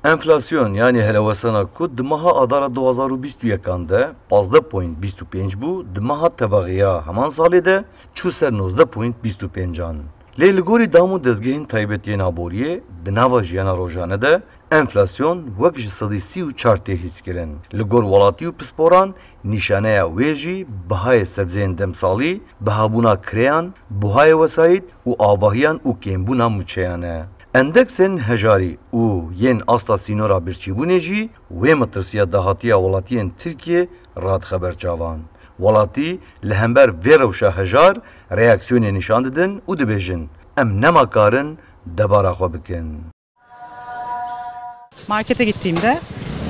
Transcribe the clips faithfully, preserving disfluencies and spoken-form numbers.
Enflasyon, yanî helewesana ku di meha Adara du hazar û bîst û yekan de pazdeh point bîst û pênc bû, di meha tebaxiya heman salê de çû ser nozdeh point bîst û pêncan. Lê li gorî dam û dezgehên taybet yên aboriyê, di nava jiyana rojane de enflasyon wek ji sedî sî û çar tê hîskirin. Li gor welatî û pisporan nîşaneya wê jî bihayê sebzeyên demsalî, bihabûna kireyan, buhayê wesayît û avahiyan û kêmbûna mûçeyan e. Endeksên hejarî û yên asta sînora birçîbûnê jî wê metirsiya dahatiya welatiyên Tirkiyê radixe ber çavan. Welatî li hember vê rewşa hejar reaksiyonê nîşan didin û dibêjin, em nema karin debara xwe bikin. Markete gittiğimde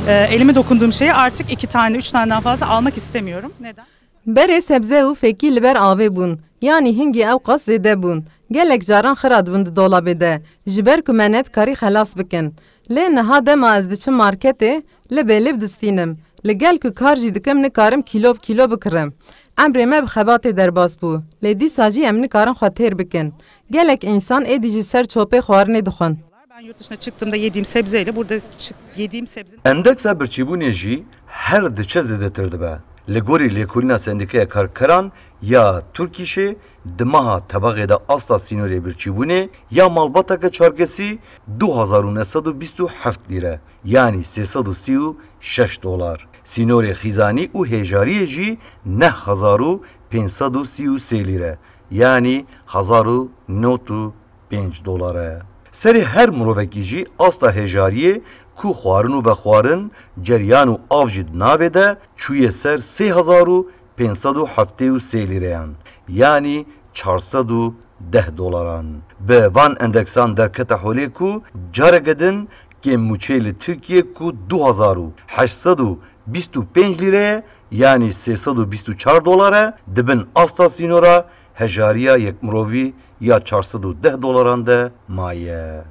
e, elime dokunduğum şeyi artık iki tane, üç taneden fazla almak istemiyorum. Neden? Berê sebze û fêkî li ber avê bûn, yanî hingî ew qas zêde bûn. Gelek caran xira dibin di dolabê de, ji ber ku me nedikarî xelas bikin. Lê niha dema ez diçim marketê, li bêlê bidistînim. Li gel ku kar jî dikim, nikarim kîlo bi kîlo bikirim. Emrê me bi xebatê derbas bû, lê dîsa jî em nikarin xwe têr bikin. Gelek însan êdî jî ser çopê xwarinê dixwin. Ben yurt dışına çıktığımda yediğim sebzeyle burada çık- yediğim sebze Endeksa birçîbûnê jî her diçe zêdetir dibe. Li gorî lêkolîna Sendîkaya Karkeran ya Tirkîşê, di meha tebaxê de asta sînorê birçîbûnê ya malbateke çarkesî du hazar û neh sed û bîst û heft lîre, yanî sê sed û sî û şeş dolar. Sînorê xîzanî û hêjariyê jî neh hezar û pênc sed û sî û sê lîre, yanî hezar û nod û pênc dolar e. Serê her mirovekî jî asta hêjariyê ku xwarin û vexwarin, ceriyan û av jî di navê de, çûye ser sê hezar û pênc sed û heftê û sê lîreyan, yanî çar sed û deh dolaran. Bi van endeksan derkete holê ku careke din kêmmûçeyê li Tirkiyê ku du hezar û heşt sed û bîst û pênc lîre ye, yanî sê sed û bîst û çar dolar e, di bin asta sînora hejariya yekmirovî ya çar sed û deh dolaran de maye.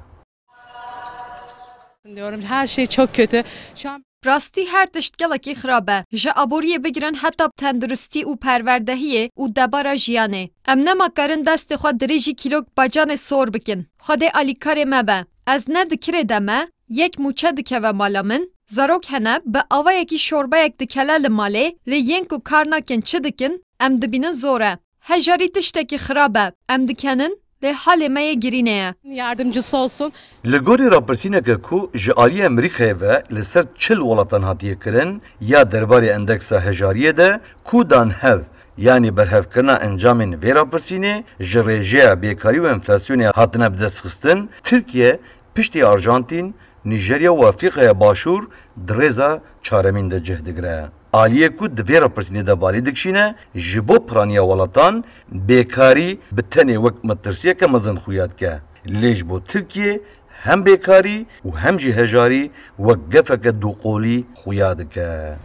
Diyorum, her şey çok kötü. Şu an Rastî her tişt gelekî xirab e. Ji aboriyê bigirin heta tenduristî û perwerdehiyê û debara jiyanê. Em nema karin destê xwe dirêjî kîlok bacanê sor bikin. Xwedê alîkarê me be. Ez ne di kirê de me, yek mûçe dikeve mala min, zarok hene, bi avayekî şorbayek dikele li malê, lê yên ku kar nakin çi dikin, em dibînin zor e. Hejarî tiştekî xirab e. Em dikenin, lê halê me yê girînê ye. Yardımcısı olsun. Li gorî rapirsîneke ku ji aliyê Amerîkayê ve li ser çil welatan hatiye kirin, ya derbarê endeksa hejariyê de ku dan hev, yanî berhevkirina encamên vê rapirsînê ji rêjeya bêkarî û enflasyonê hatine bidestxistin, Tirkiye piştî Arjantîn, Nîjerya û Afrîkaya Başûr di rêza çaremîn de cih digire. Aliyê ku di vê rapirsînê de balê dikişîne, ji bo piraniya welatan bêkarî bi tenê wek metirsiyeke mezin xuya dike. Lê ji bo Tirkiyê hem bêkarî û hem jî hejarî wek gefeke duqolî xuya dike.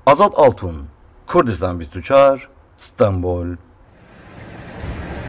Azad Altun, Kurdistan bîst û çar, Stenbol.